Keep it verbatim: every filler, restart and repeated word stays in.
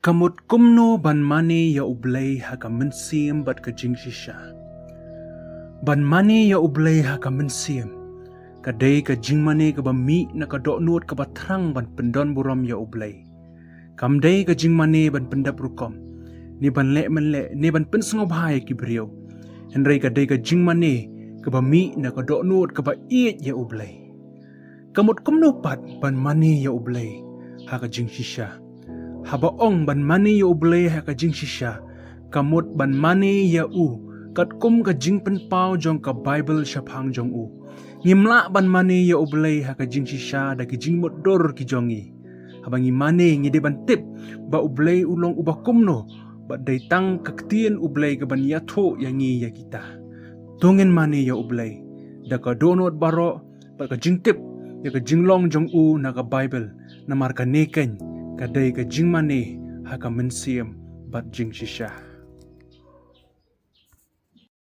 Ka mut kumno ban mane ïa U Blei ha ka mynsiem bad ka jingshisha? Ban mane ïa U Blei ha ka mynsiem ka dei ka jingmane kaba mih na ka dohnud kaba thrang ban pyndonburom ïa U Blei. Kam dei ka jingmane ban pyndep rukom, ne ban leh mynleh, ne ban pynsngewbha ïa ki briew. Hynrei ka dei ka jingmane kaba mih na ka dohnud kaba ïeit ïa U Blei. Ka mut kumno pat ban mane ïa U Blei ha ka jingshisha? Haba ong ban mane ïa U Blei ha ka jingshisha, ka mut ban mane ïa U katkum ka jingpynpaw jong ka Baibl shaphang jong U. Ngim lah ban mane ïa U Blei ha ka jingshisha da ki jingmutdur ki jong ngi. Haba ngi mane, ngi dei ban tip ba U Blei U long uba kumno, bad dei tang ka Ktien U Blei kaban ïathuh ïa ngi ïa kita. To ngin mane ïa U Blei da ka dohnud baroh bad ka jingtip ïa ka jinglong jong U na ka Baibl, namar kane keiñ ka dei ka jingmane ha ka mynsiem bad jingshisha.